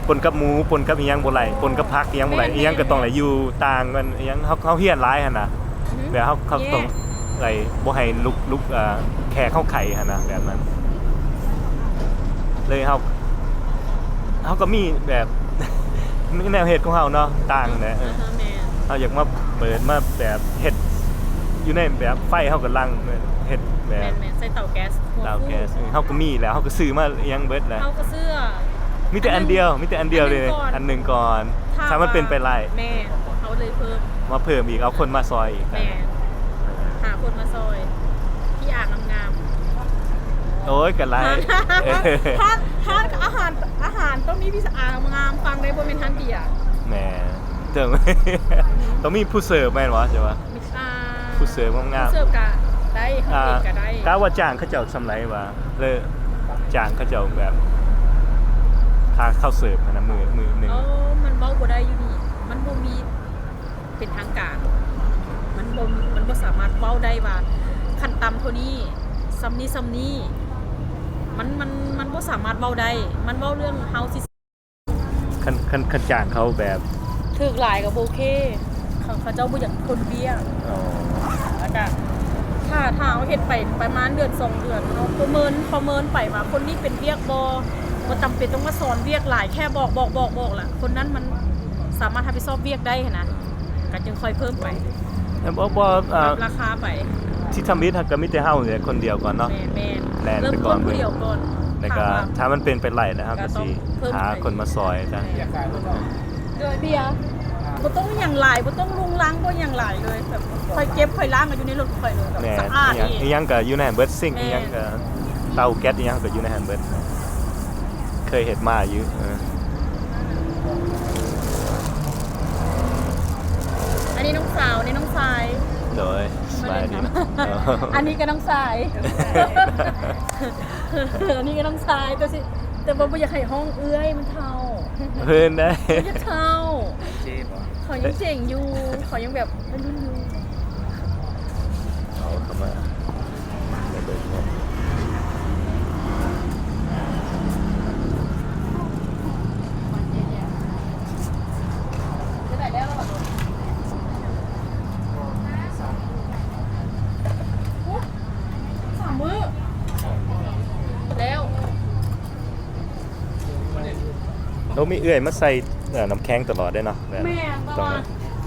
ປົນກັບໝູ ປົນກັບອີ່ຫຍັງບໍ່ໄດ້ ປົນກັບຜັກອີ່ຫຍັງບໍ່ໄດ້ ແມ່ນໆໆ ອີ່ຫຍັງກໍຕ້ອງໄດ້ຢູ່ຕ່າງກັນ ອີ່ຫຍັງ ເຮົາ ເຮົາຮຽນຫຼາຍຫັ້ນນະ ອືຮຶ ແບບເຮົາ ເຮົາ ແຍກ ຕ້ອງໄດ້ບໍ່ໃຫ້ລຸກ ລຸກ ເອີ ແຂກເຮົາໄຄຫັ້ນນະ ແບບນັ້ນ ເລີຍເຮົາ ເຮົາກໍມີແບບ ມີແນວເຮັດຂອງເຮົາເນາະ ຕ່າງແຫຼະ ເອີ ອ່າຮະ ແມ່ນ ເຮົາຢາກມາເປີດ ມາແບບເຮັດຢູ່ໃນແບບໄຟ ເຮົາກໍລັງເຮັດແບບ ແມ່ນໆ ໃສ່ເຕົາແກັສ ເຕົາແກັສ ເອີ ເຮົາກໍມີແລ້ວ ເຮົາກໍຊື້ມາອີ່ຫຍັງເບິດແລ້ວ ເຮົາກໍຊື້ ມີແຕ່ອັນດຽວ ອັນໜຶ່ງ ມີແຕ່ອັນດຽວເລີຍ ອັນໜຶ່ງກ່ອນ ຖ້າ ຖ້າມັນເປັນໄປໄດ້ ແມ່ນ ເຮົາເລີຍເພີ່ມ ມາເພີ່ມອີກ ເອົາຄົນມາຊ່ອຍອີກ ແມ່ນ ຫາຄົນມາຊ່ອຍ ທີ່ອ່າງງາມໆ ໂອ້ຍ ກໍຫຼາຍ ຮ້ານ ຮ້ານອາຫານ ອາຫານຕ້ອງມີທີ່ອ່າງງາມ ຟັງໄດ້ ບໍ່ແມ່ນຮ້ານເບຍ ແມ່ນ ຕ້ອງ ຕ້ອງມີຜູ້ເສີບແມ່ນບໍ່ ໃຊ່ບໍ່? ມີ ອ່າ ຜູ້ເສີບງາມໆ ຜູ້ເສີບກະໄດ້ ເຮົາເອງກະໄດ້ ອ່າ ກະວ່າຈ້າງເຂົາເຈົ້າສ່ຳໃດຫວາ ຫຼືຈ້າງເຂົາເຈົ້າແບບ ຄ່າເຂົ້າເສີບຫັ້ນນະ ມື້ ມື້ໜຶ່ງ ເອີ ມັນເວົ້າບໍ່ໄດ້ຢູ່ນີ້ ມັນບໍ່ມີ ເປັນທາງການ ມັນບໍ່ ມັນບໍ່ສາມາດເວົ້າໄດ້ວ່າ ຂັ້ນຕ່ຳເທົ່ານີ້ ສ່ຳນີ້ ສ່ຳນີ້ ມັນ ມັນ ມັນບໍ່ສາມາດເວົ້າໄດ້ ມັນເວົ້າເລື່ອງເຮົາຊິ ຄັນ ຄັນ ຄັນຈ້າງເຂົາແບບ ຖືກຫຼາຍກໍບໍ່ໂອເຄ ເຂົາ ເຂົາເຈົ້າບໍ່ຢາກຄົນວຽກ ອໍ ແລ້ວກະ ຖ້າ ຖ້າເຮົາເຮັດໄປປະມານເດືອນສອງເດືອນ ເຮົາປະເມີນ ປະເມີນໄປວ່າຄົນນີ້ເປັນວຽກບໍ່ ບໍ່ຈຳເປັນຕ້ອງມາສອນວຽກຫຼາຍ ແຄ່ບອກ ບອກ ບອກ ບອກລະ ຄົນນັ້ນມັນ ສາມາດຮັບຜິດຊອບວຽກໄດ້ຫັ້ນນະ ກໍຈຶ່ງຄ່ອຍເພີ່ມໄປ ແມ່ນບໍ່? ບໍ່ ເອີ ປັບລາຄາໄປ ທີ່ທຳອິດຫາກະມີແຕ່ເຮົານີ້ແຫຼະຄົນດຽວກ່ອນເນາະ ແມ່ນໆ ແລ່ນໄປກ່ອນ ເລີ່ມຕົ້ນຜູ້ດຽວກ່ອນ ແລ້ວກໍຖ້າມັນເປັນໄປໄດ້ນະ ເຮົາກໍຊິຫາຄົນມາຊ່ອຍ ແມ່ນ ໂດຍເບຍ ບໍ່ຕ້ອງຫຍັງຫຼາຍ ບໍ່ຕ້ອງລຸງລັງ ບໍ່ຫຍັງຫຼາຍເລີຍ ແບບຂ້ອຍເກັບຂ້ອຍລ້າງກໍຢູ່ໃນລົດຂ້ອຍເລີຍ ແບບ ແມ່ນ ສະອາດ ອີ່ຫຍັງ ອີ່ຫຍັງກໍຢູ່ໃນຫັ້ນເບິດ ຊິງ ແມ່ນ ອີ່ຫຍັງກໍ ເຕົາແກັສອີ່ຫຍັງກໍຢູ່ໃນຫັ້ນເບິດ ເຄີຍເຮັດມາຢູ່ ເອີ ອັນນີ້ນ້ອງສາວ ນີ້ນ້ອງຊາຍ ໂດຍ ສະບາຍດີເນາະ ອັນນີ້ກໍນ້ອງຊາຍ ອັນນີ້ກໍນ້ອງຊາຍ ແຕ່ຊິ ແຕ່ວ່າບໍ່ຢາກໃຫ້ຮ້ອງເອື້ອຍ ມັນເຖົ້າ ເພິ່ນໄດ້ ເຂົາຍັງເຈັງຢູ່ ເຂົາຍັງແບບໄວລຸ້ນຢູ່ ເອົາເຂົ້າມາ ສາມມື້ແລ້ວ ໂອ້ ມີເອື້ອຍມາໃສ່ ເອີ ນ້ຳແຂງຕະຫຼອດເດ້ເນາະ ແມ່ນ ແມ່ນ ແຕ່ວ່າ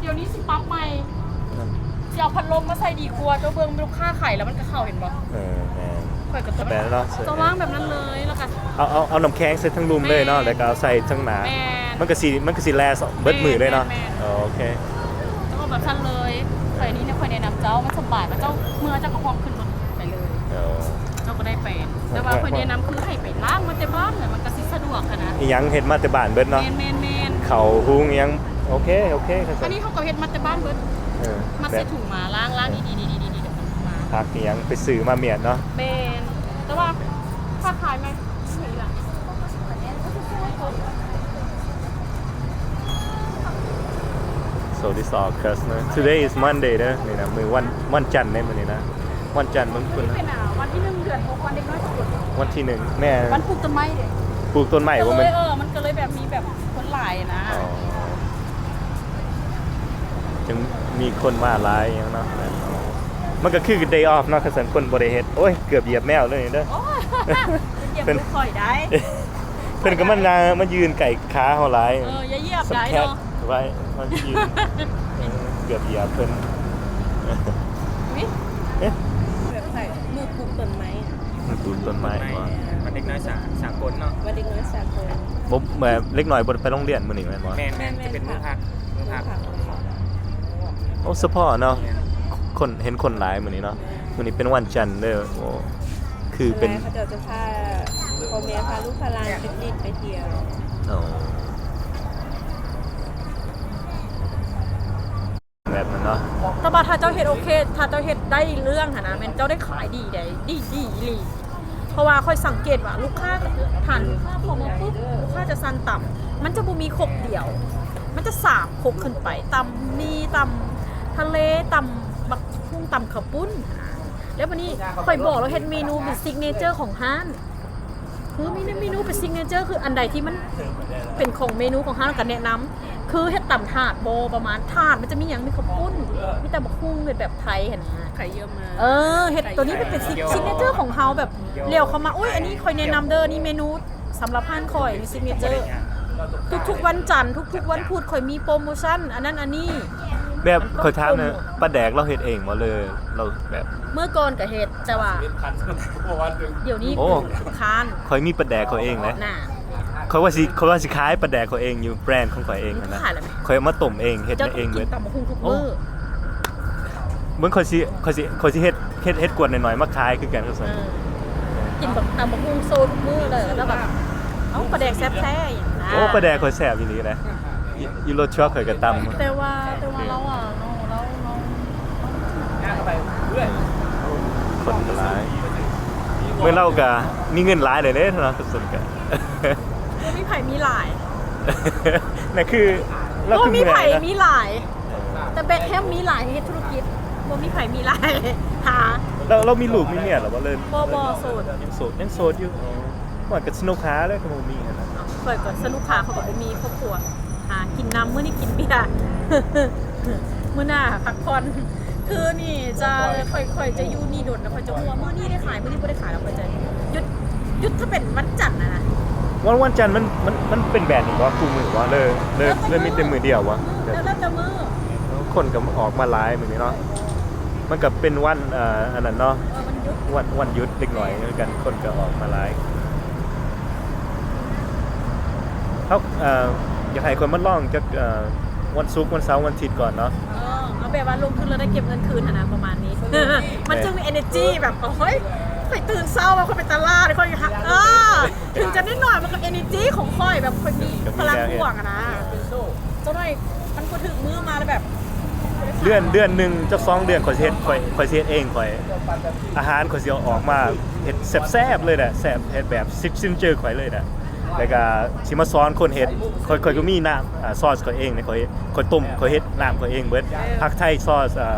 ດຽວນີ້ຊິປັບໃໝ່ ຊິເອົາພັດລົມມາໃສ່ດີກວ່າ ເຈົ້າເບິ່ງລູກຄ້າຂາຍແລ້ວມັນກໍເຂົ້າ ເຫັນບໍ່? ເອີ ແມ່ນ ຂ້ອຍກໍຕ້ອງ ແມ່ນເນາະ ຕ້ອງວາງແບບນັ້ນເລີຍ ແລ້ວກໍເອົາ ເອົາ ເອົານ້ຳແຂງໃສ່ທາງລຸ່ມເລີຍເນາະ ແມ່ນ ແລ້ວກໍເອົາໃສ່ທາງໜ້າ ແມ່ນ ມັນກໍຊິ ມັນກໍຊິແລເບິດມື້ເລີຍເນາະ ແມ່ນໆ ເອີ ໂອເຄ ຕ້ອງເອົາແບບຊັ້ນເລີຍ ຂ້ອຍນີ້ ຂ້ອຍແນະນຳເຈົ້າ ມັນສະບາຍ ເຈົ້າເມື່ອເຈົ້າກໍພອບຂຶ້ນລົດໄປເລີຍ ເອີ ເຈົ້າກໍໄດ້ໄປ ແຕ່ວ່າຂ້ອຍແນະນຳຄືໃຫ້ໄປລ້າງມາແຕ່ບ້ານ ມັນກໍຊິສະດວກຫັ້ນນະ ອີ່ຫຍັງເຮັດມາແຕ່ບ້ານເບິດເນາະ ແມ່ນໆໆ ເຂົ້າຫຸງອີ່ຫຍັງ ໂອເຄ ໂອເຄ ອັນນີ້ເຮົາກໍເຮັດມາແຕ່ບ້ານເບິດ ເອີ ມາໃສ່ ແມ່ນ ຖົງມາລ້າງ ລ້າງ ນີ້ໆໆໆ ມາ ຜັກອີ່ຫຍັງໄປຊື້ມາມ້ຽນເນາະ ແມ່ນ ແຕ່ວ່າຖ້າຂາຍໃໝ່ So this all customer. Today is Monday ເດີ ນີ້ນະ ມື້ວັນ ວັນຈັນເດ້ມື້ນີ້ນະ ວັນຈັນເບິ່ງພຸ້ນນະ ເປັນ ອ່າ ວັນທີໜຶ່ງ ເດືອນຫົກ ວັນເດັກນ້ອຍສາກົນ ວັນທີໜຶ່ງ ແມ່ນ ວັນປູກຕົ້ນໄມ້ເດ້ ປູກຕົ້ນໄມ້ ກໍເລີຍ ບໍ່ແມ່ນ ເອີ ມັນກໍເລີຍແບບມີແບບຄົນຫຼາຍນະ ອໍ ຈຶ່ງມີຄົນມາຫຼາຍຫຍັງເນາະ ມັນກໍຄື day off ເນາະ ຄັນຊັ້ນຄົນບໍ່ໄດ້ເຮັດ ໂອ້ຍ ເກືອບຢຽບແມວເລີຍເດີ ໂອ້ຍ ຢຽບລູກຂ້ອຍໄດ້ ເພິ່ນກໍມາ ມາຢືນໃກ້ຂາເຮົາຫຼາຍ ເອີ ຢ່າຢຽບໄດ້ເນາະ ໄວ້ ມັນຢືນ ເອີ ເກືອບຢຽບເພິ່ນ ອຸ້ຍ ເອະ ແບບໃສ່ ມື້ປູກຕົ້ນໄມ້ ມື້ປູກຕົ້ນໄມ້ ຕົ້ນໄມ້ ວ່າ ວັນເດັກນ້ອຍສາ ສາກົນເນາະ ວັນເດັກນ້ອຍສາກົນ ບໍ່ ແບບເດັກນ້ອຍບໍ່ໄດ້ໄປໂຮງຮຽນມື້ນີ້ແມ່ນບໍ່? ແມ່ນໆ ຈະເປັນມື້ພັກ ມື້ພັກ ມື້ພັກ ໂອ້ ສະເພາະເນາະ ແມ່ນ ຄົນ ເຫັນຄົນຫຼາຍມື້ນີ້ເນາະ ແມ່ນ ມື້ນີ້ເປັນວັນຈັນເດີ ໂອ້ ຄືເປັນ ສ່ວນຫຼາຍເຂົາເຈົ້າຈະພາພໍ່ແມ່ ພາລູກພາຫຼານໄປຫຼິ້ນໄປທ່ຽວ ອໍ ແບບນັ້ນເນາະ ແຕ່ວ່າຖ້າເຈົ້າເຮັດໂອເຄ ຖ້າເຈົ້າເຮັດໄດ້ເລື່ອງຫັ້ນນະ ແມ່ນເຈົ້າໄດ້ຂາຍດີໃດ໋ ດີ ດີອີ່ຫຼີ ເພາະວ່າຂ້ອຍສັງເກດວ່າລູກຄ້າ ຖ້າລູກຄ້າເຂົ້າມາປຸບ ລູກຄ້າຈະສັ່ງຕຳ ມັນຈະບໍ່ມີຄົກດຽວ ມັນຈະສາມຄົກຂຶ້ນໄປ ຕຳໝີ່ ຕຳທະເລ ຕຳບັກຫຸ່ງ ຕຳເຂົ້າປຸ້ນ ແລ້ວບາດນີ້ຂ້ອຍບອກລາວເຮັດເມນູເປັນ signature ຂອງຮ້ານ ຄືມີເມນູເປັນ signature ຄືອັນໃດທີ່ມັນເປັນຂອງເມນູຂອງຮ້ານ ກໍແນະນຳ ຄືເຮັດຕຳຖາດບໍ່ ປະມານຖາດມັນຈະມີຫຍັງ ມີເຂົ້າປຸ້ນ ມີແຕ່ບັກຫຸ່ງ ເຮັດແບບໄທຫັ້ນນະ ໄຂ່ເຢີມມາ ເອີ ເຮັດໂຕນີ້ເປັນ signature ຂອງເຮົາ ແບບຫຼຽວເຂົ້າມາ ໂອ້ຍ ອັນນີ້ຂ້ອຍແນະນຳເດີ ນີ້ເມນູສຳລັບຮ້ານຂ້ອຍ signature ທຸກໆວັນຈັນ ທຸກໆວັນພຸດ ຂ້ອຍມີໂປຣໂມຊັນ ອັນນັ້ນອັນນີ້ ແບບຂ້ອຍຖາມແດ່ ປາແດກລາວເຮັດເອງບໍ່ ຫຼືລາວແບບ ເມື່ອກ່ອນກໍເຮັດ ແຕ່ວ່າ ດຽວນີ້ ໂອ້ ຂ້ານ ຂ້ອຍມີປາແດກຂ້ອຍເອງເດ້ ໜ້າ ຂ້ອຍວ່າຊິ ຂ້ອຍວ່າຊິຂາຍປາແດກຂ້ອຍເອງຢູ່ ແບຣນຂອງຂ້ອຍເອງຫັ້ນນະ ຂ້ອຍເອົາມາຕົ້ມເອງ ເຮັດເອງເບິດ ເຈົ້າຕ້ອງກິນຕຳບັກຫຸ່ງທຸກມື້ ໂອ້ ເບິ່ງຂ້ອຍຊິ ຂ້ອຍຊິ ຂ້ອຍຊິເຮັດ ເຮັດ ເຮັດກວດໜ້ອຍໆມາຂາຍຄືກັນ ເອີ ກິນບັກ ຕຳບັກຫຸ່ງໂຊທຸກມື້ເລີຍ ແລ້ວແບບ ເອົ້າ ປາແດກແຊບແທ້ຫຍັງນະ ໂອ້ ປາແດກຂ້ອຍແຊບອີ່ຫຼີເດ້ ຢູ່ ຢູ່ລົດທຣັກຂ້ອຍກໍຕຳ ແຕ່ວ່າ ແຕ່ວ່າລາວອະ ເນາະ ລາວ ລາວ ຄົນກໍຫຼາຍ ເມື່ອລາວກໍມີເງິນຫຼາຍແລ້ວເດ້ເນາະ ເພິ່ນກໍ ບໍ່ມີໃຜມີຫຼາຍ ນັ້ນຄືລາວຄື ບໍ່ມີໃຜມີຫຼາຍ ແຕ່ແບັກແຮມມີຫຼາຍເຮັດທຸລະກິດ ບໍ່ມີໃຜມີຫຼາຍ ຫາ ລາວ ລາວມີລູກມີເມຍແລ້ວບໍ່ ຫຼື ບໍ່ ບໍ່ ໂສດ ຍັງໂສດ ຍັງໂສດຢູ່ ອໍ ວ່າກໍສະໜຸກຫາແຫຼະ ກໍບໍ່ມີຫັ້ນນະ ຂ້ອຍກໍສະໜຸກຫາ ຂ້ອຍກໍບໍ່ມີຄອບຄົວ ຫາກິນນຳ ມື້ນີ້ກິນເບຍ ມື້ໜ້າພັກຜ່ອນ ຄືນີ້ຈະ ຂ້ອຍ ຂ້ອຍຈະຢູ່ນີ້ດົນ ແລ້ວຂ້ອຍຈະຮູ້ວ່າມື້ນີ້ໄດ້ຂາຍ ມື້ນີ້ບໍ່ໄດ້ຂາຍ ແລ້ວຂ້ອຍຈະຢຸດ ຢຸດ ຖ້າເປັນວັນຈັນນະ ວັນ ວັນຈັນມັນ ມັນ ມັນເປັນແບບນີ້ບໍ່ ຄູ່ມື້ບໍ່ ຫຼື ຫຼື ຫຼືມີແຕ່ມື້ດຽວບໍ່? ແລ້ວແຕ່ມື້ ຄົນກໍອອກມາຫຼາຍມື້ນີ້ເນາະ. ມັນກໍເປັນວັນ ເອີ ອັນນັ້ນເນາະ ເອີ ວັນຢຸດ ວັນ ວັນຢຸດເດັກນ້ອຍຄືກັນ ຄົນກໍອອກມາຫຼາຍ. ເຮົາ ເອີ ຢາກໃຫ້ຄົນມາລອງຈັກ ເອີ ວັນສຸກ ວັນເສົາ ວັນອາທິດກ່ອນເນາະ. ເອີ ເອົາແບບວ່າລົງທຶນແລ້ວໄດ້ເກັບເງິນຄືນຫັ້ນນະ ປະມານນີ້. ແມ່ນ ມັນຈຶ່ງມີ energy ແບບ ໂອ້ຍ ຂ້ອຍຕື່ນເຊົ້າມາ ຂ້ອຍໄປຕະຫຼາດ ຂ້ອຍຫາ ເອີ ເຖິງຈະນິດໜ້ອຍ ມັນກໍ energy ຂອງຂ້ອຍ ແບບຂ້ອຍມີພະລັງບວກຫັ້ນນະ. ຈັກໜ້ອຍມັນບໍ່ຖືກມື້ມາແລ້ວແບບ ເດືອນ ເດືອນໜຶ່ງຈັກສອງເດືອນ ຂ້ອຍຊິເຮັດ ຂ້ອຍ ຂ້ອຍຊິເຮັດເອງ ຂ້ອຍ ອາຫານຂ້ອຍຊິເອົາອອກມາເຮັດແຊບໆເລີຍແຫຼະ ແຊບ ເຮັດແບບ signature ຂ້ອຍເລີຍນະ. ແລ້ວກໍຊິມາສອນຄົນເຮັດ ຂ້ອຍ ຂ້ອຍກໍມີນ້ຳ ອາ ຊອສຂ້ອຍເອງນີ້ ຂ້ອຍ ຂ້ອຍຕົ້ມ ຂ້ອຍເຮັດນ້ຳຂ້ອຍເອງເບິດ. ເອີ ຜັກໄທຊອສ ເອີ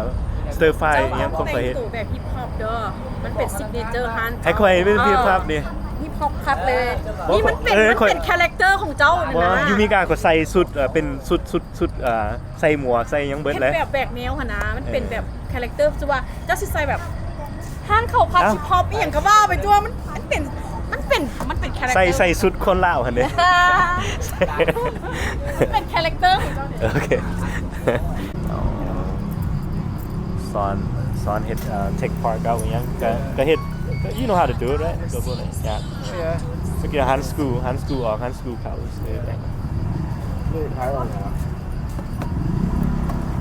stir fry ອີ່ຫຍັງຂອງຂ້ອຍເຮັດ. ເຈົ້າຕ້ອງແຕ່ງໂຕແບບ hip hop ເດີ ມັນເປັນ signature ຮ້ານ ໃຫ້ຂ້ອຍເປັນ hip hop ນີ້ hip hop ຄັດເລີຍ. ນີ້ມັນເປັນ ເອີ ມັນເປັນ character ຂອງເຈົ້າຫັ້ນນະ. ຢູ່ເມກາຂ້ອຍໃສ່ຊຸດ ເອີ ເປັນຊຸດ ຊຸດ ຊຸດ ເອີ ໃສ່ໝວກໃສ່ຫຍັງເບິດເລີຍ ເປັນແບບແບກແນວຫັ້ນນະ. ມັນເປັນແບບ ເອີ character ຄືວ່າເຈົ້າຊິໃສ່ແບບ ຮ້ານເຂົ້າຜັດ hip hop ອີ່ຫຍັງກໍວ່າໄປຕົວະ ມັນ ມັນເປັນ ມັນເປັນ ມັນເປັນ character ໃສ່ ໃສ່ຊຸດຄົນລາວຫັ້ນເດ້. ມັນເປັນ character ຂອງເຈົ້າເດ້. ໂອເຄ ສອນ ສອນເຮັດ ເອີ take park out ອີ່ຫຍັງ ກໍ ກໍເຮັດ you know how to do it, right? Go for it. Yeah. Yeah. ເມື່ອກີ້ຫັນ screw ຫັນ screw ອອກ ຫັນ screw ເຂົ້າ ເອີ ເລີຍຂາຍອອກ.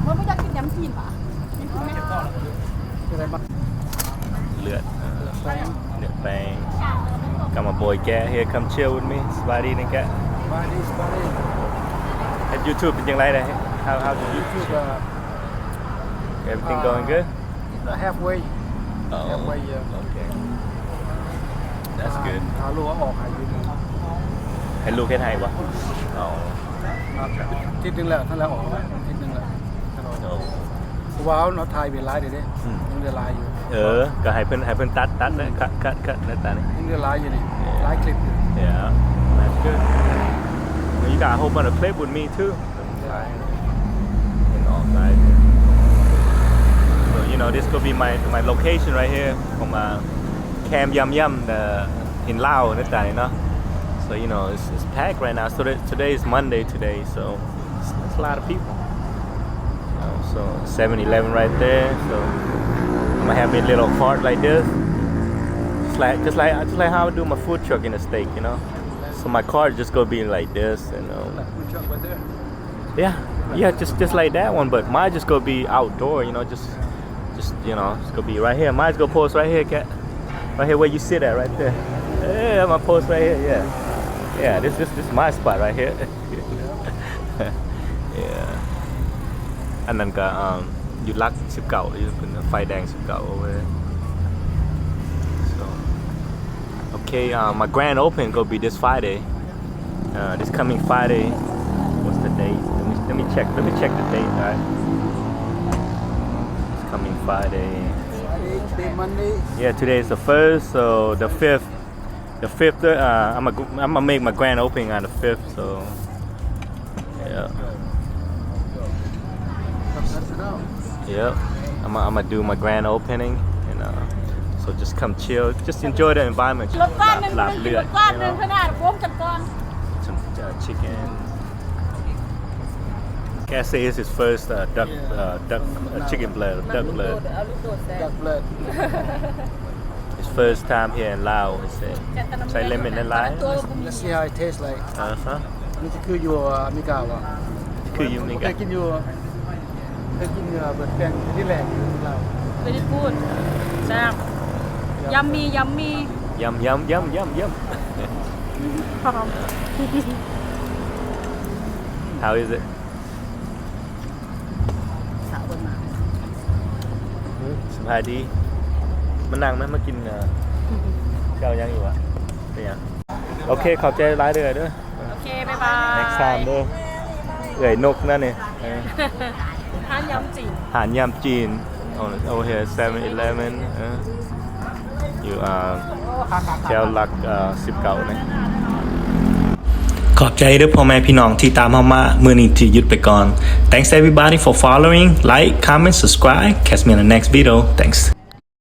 ມັນບໍ່ຢາກກິນຍຳຈີນປະ? ເລືອດ ເລືອດແປງ ກຳມະໂບຍແກະ here come chill with me. ສະບາຍດີນະແກະ. ສະບາຍດີ ສະບາຍດີ. ເຮັດ YouTube ເປັນຈັ່ງໃດເດ້? How how the YouTube? YouTube, uh, everything going good? Halfway. Oh, halfway, yeah. Okay. That's good. ຫາລູກອອກໃຫ້ຢູ່ ໃຫ້ລູກເຮັດໃຫ້ບໍ່? ອໍ ອາທິດໜຶ່ງແລ້ວ ທັນແລ້ວອອກອາທິດໜຶ່ງແລ້ວ. ໂອ້ ເພາະວ່າເຮົາເນາະ ຖ່າຍເວລາເດ້ ອືມ ຍັງເຫຼືອຫຼາຍຢູ່. ເອີ ກໍໃຫ້ເພິ່ນ ໃຫ້ເພິ່ນຕັດ ຕັດແລ້ວ ຄັດ ຄັດ ຄັດ ແລ້ວຕັດນີ້ ຍັງເຫຼືອຫຼາຍຢູ່ນີ້. Yeah. ຫຼາຍຄລິບຢູ່. Yeah, that's good. Well, you got a whole bunch of clip with me too. And all night. So, you know, this could be my, my location right here for my Camp Yum Yum, the, in Laos ເນາະ ຕອນນີ້ເນາະ. So, you know, it's, it's packed right now. So today, today is Monday today, so it's, it's a lot of people. You know, so seven eleven right there. So I'ma have my little cart like this. Just like, just like, just like how I do my food truck in the States, you know. So my cart just gonna be like this, you know. Food truck right there. Yeah, yeah, just, just like that one, but mine just gonna be outdoor, you know, just, just, you know, it's gonna be right here. Mine's gonna post right here, cat. Right here where you sit at, right there. Yeah, my post right here, yeah. Yeah, this, this, this is my spot right here. Yeah. ອັນນັ້ນກໍ ເອີ່ມ ຢູ່ຫຼັກສິບເກົ້າ ຢູ່ເປັນໄຟແດງສິບເກົ້າ over there. So, okay, uh, my grand opening gonna be this Friday. Uh, this coming Friday. What's the date? Let me, let me check. Let me check the date, all right? This coming Friday. Friday, today Monday. Yeah, today is the first, so the fifth. The fifth, uh, I'ma go, I'ma make my grand opening on the fifth, so, yeah. Yep. I'ma, I'ma do my grand opening, and, uh, so just come chill, just enjoy the environment. ລົດກ້ອນໜຶ່ງ ລາບເລືອດ ກິນລົດກ້ອນໜຶ່ງ you know? ຂະໜາດ ໂຮມກັນກ່ອນ. Some, uh, chicken. Cat say it's his first, uh, duck, uh, duck, uh, chicken blood, duck blood. Duck blood. His first time here in Laos, he said. ໃສ່ເລມອນຫຼາຍໆ. Let's see how it tastes like. ອ່າຮະ. ມັນຊິຄືຢູ່ອາເມລິກາບໍ່? ຄືຢູ່ອາເມລິກາ. ເຄີຍກິນຢູ່ ເຄີຍກິນ ເອີ ເບີດແປງທີ່ແລກຢູ່ລາວ. Very good. ແຊບ. Yummy, yummy. Yum, yum, yum, yum, yum. How is it? ສາວເພິ່ນມາ. ສະບາຍດີ. ມານັ່ງນະ ມາກິນ ເອີ ເຈົ້າຍັງຢູ່ຫວາ? ເປັນຫຍັງ? ໂອເຄ ຂອບໃຈຫຼາຍເດີ. ໂອເຄ ບາຍບາຍ. Next time ເດີ. ເອື້ອຍນົກນັ້ນນີ້. ເອີ ຮ້ານຍຳຈີນ ຮ້ານຍຳຈີນ. Oh, over here, seven eleven. ເອີ ຢູ່ ອ່າ ແຖວຫຼັກ ເອີ ສິບເກົ້ານີ້. ຂອບໃຈເດີພໍ່ແມ່ພີ່ນ້ອງທີ່ຕາມເຮົາມາ. ມື້ນີ້ຊິຢຸດໄປກ່ອນ. Thanks everybody for following. Like, comment, subscribe. Catch me in the next video. Thanks.